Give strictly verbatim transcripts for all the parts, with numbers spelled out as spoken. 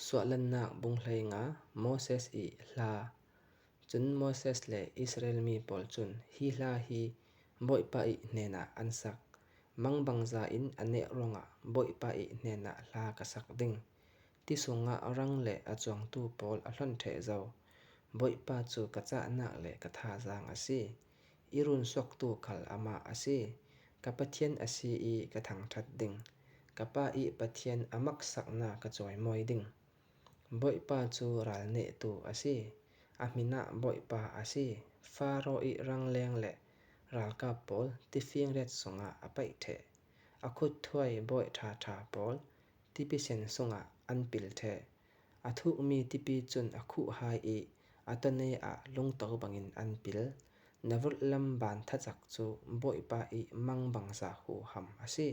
Suahlannak bung hleinga. Moses ii hla. Chun Moses le Israel mi pawl chun hi hla hi Bawipa ii hnenah an sak. Mangbangza in a neh ruangah Bawipa ii hnenah hla ka sak ding. Ti sungah rang le a chuangtu pawl a hlon ṭheh zo. Bawipa chu ka chahnak le ka thazaang a si. I runsuaktu khal amah a si. Ka Pathian a si ii ka thangṭhat ding. Ka pa ii Pathian a maksakna ka chawimawi ding. Bawipa chu ral nehtu a si. A hminah Bawipa a si. Faro ii rangleng le ralkap pawl tifingriat sungah a paih ṭheh. A khutthuai bawi ṭhaṭha pawl tipisen sungah an pil ṭheh. A thukmi tipi chun a khuh hai ii a tawne ah lungto bangin an pil. Na vawlh lam ban thachak chu Bawipa ii mangbangza huham a si.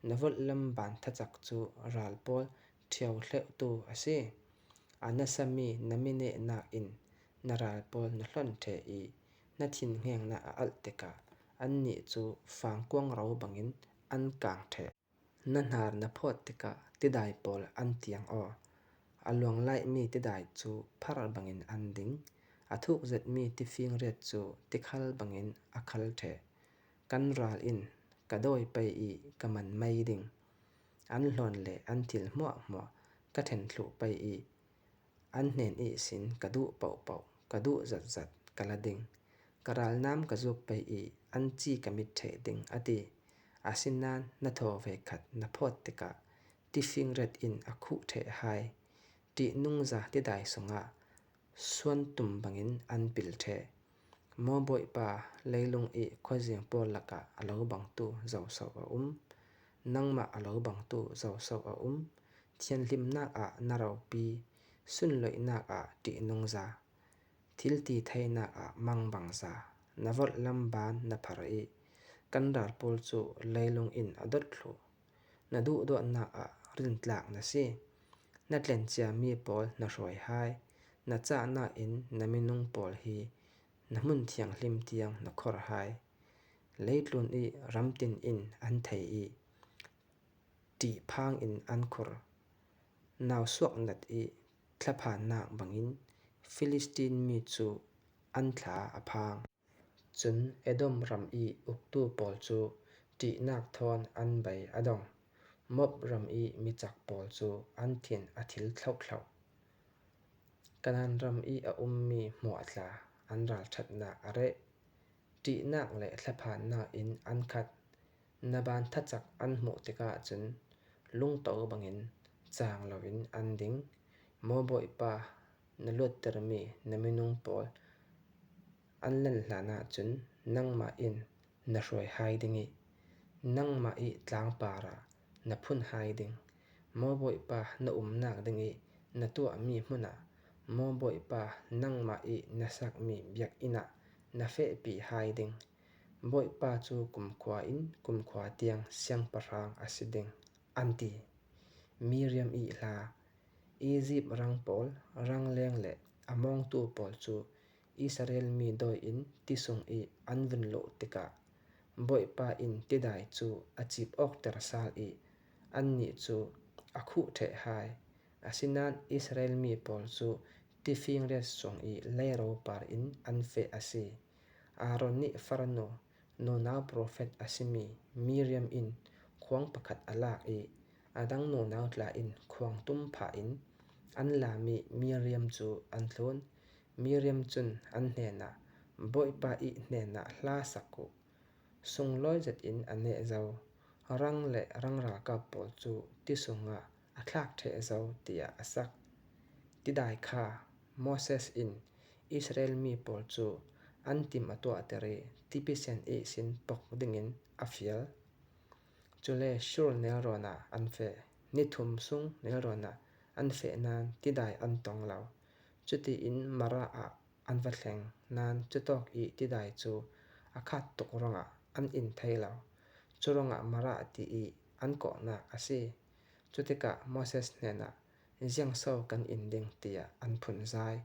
Na vawlh lam ban thachak chu ral pawl ṭhiauhleuhtu a si. A nasami na mi nehnak in na ral pawl na hlon ṭheh ii na thinngengna a alh tikah annih chu fangkuang ro bangin an kang ṭheh. Na hnar na phawt tikah tidai pawl an tiang aw. A luanglaihmi tidai chu phar bangin an ding. A thuk zetmi tifingriat chu tikhal bangin a khal ṭheh. Kan ral in ka dawi pei ii ka man mai ding. An hlawn le an thil hmuahhmuah ka ṭhen thluh pei ii an hnen ihsin ka duh pohpoh, ka duh zatzat ka la ding. Ka ralnam ka zuk pei ii an chi ka mit ṭheh ding, a ti. Asinain na thaw ve khat na phawt tikah tifingriat in a khuh ṭheh hai ṭihnungza tidai sungah suantum bangin an pil ṭheh. Maw Bawipa, leilung ii khuazing pawl lakah a lo bangtu zoso a um? Nangmah a lo bangtu zoso a um? Thianhlimnak ah na ropi, sunloihnak ah ṭihnungza, thiltitheinak ah mangbangza, na vawlh lam ban na phar ii kan ral pawl chu leilung in a dot thluh. Na duhdawtnak ah rintlak na si. Na tlenciami pawl na hruai hai. Na chahnak in na minung pawl hi na hmun thianghlim tiang na khor hai. Leitlun ii ramtin in an thei ii ṭihphang in an khur. Nausuak nat ii thlaphannak bangin Filistin mi chu an thla a phang. Chun Edom ram ii uktu pawl chu ṭihnak thawn an bei a dong. Moab ram ii mi chak pawl chu an thin a thil thlauhthlauh. Kanaan ram ii a ummi hmuahtla an ralṭhatnak a reh. Ṭihnak le thlaphannak in an khat. Na ban thachak an hmuh tikah cun lungto bangin chang loin an ding. Maw Bawipa, na luattermi na minung pawl an lan hlanah cun nangmah in na hruai hai ding ih, nangmah ih tlangpar ah na phun hai ding. Maw Bawipa, na umnak ding ih na tuahmi hmun ah, maw Bawipa, nangmah ih na sakmi biakinn ah na fehpi hai ding. Bawipa cu kumkhua in kumkhua tiang siangpahrang a si ding, an ti. Miriam ih hla. Izipt rang pawl, rangleng le a mawngtu pawl cu Israel mi dawi in ti sung ih an vun luh tikah Bawipa in tidai cu a cip awkter sal ih annih cu a khuh ṭheh hai. Asinain Israel mi pawl cu tifingriat sung ih leiro par in an feh a si. Aaron nih farnu, nunau profet a simi Miriam in khuang pakhat a lak ih a dang nunau tla in khuang tum phah in an lam ih Miriam cu an thlun. Miriam cun an hnenah, Bawipa ih hnenah hla sak uh. Sunglawi zetin a neh zo. Rang le rang ralkap pawl cu ti sungah a thlak ṭheh zo, tiah a sak. Tidai kha Moses in Israel mi pawl cu an tim a tuahter ih tipisen ihsin pok dingin a fial. Cule Shur nelrawn ah an feh. Ni thum sung nelrawn ah an feh nain tidai an tong lo. Cutiin Marah ah an va thleng nain cutawk ih tidai cu a khat tuk ruangah an in thei lo. Curuangah Marah ti ih an kawhnak a si. Cutikah Moses hnenah, Ziangso kan in ding? Tiah an phunzai.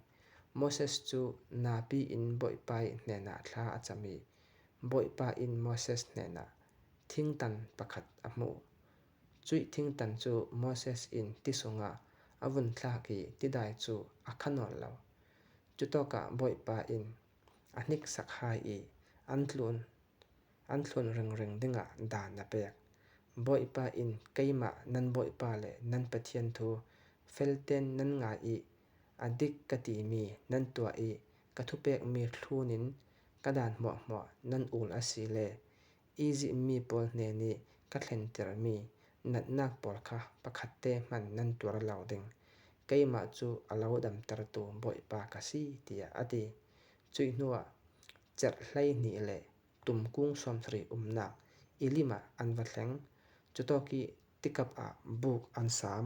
Moses cu napi in Bawipa ih hnenah thla a cam ih Bawipa in Moses hnenah thingtan pakhat a hmuh. Cuih thingtan cu Moses in ti sungah a vun thlak i, tidai chu a kha nawn lo. Chutawka Bawipa in a hniksak hai i, an tlun, an tlun ringring dinga dan a pek. Bawipa in, keima nan Bawipa le nan Pathian thu felten nan ngai i, a dik ka ti mi nan tuah i, ka thupek mi thlunin ka dan hmawhmawh nan ul a si le, Egypt mi pawl hnen i ka thlentir mi natnak pawl kha pakhatte hman nan tuar lo ding. Keima chu a lo damtertu Bawipa ka si, tiah a ti. Cui hnuah cherh hlei hnih le tumkung sawmsarih umnak Elim ah an va thleng. Chutawk i tikap ah buk an sam.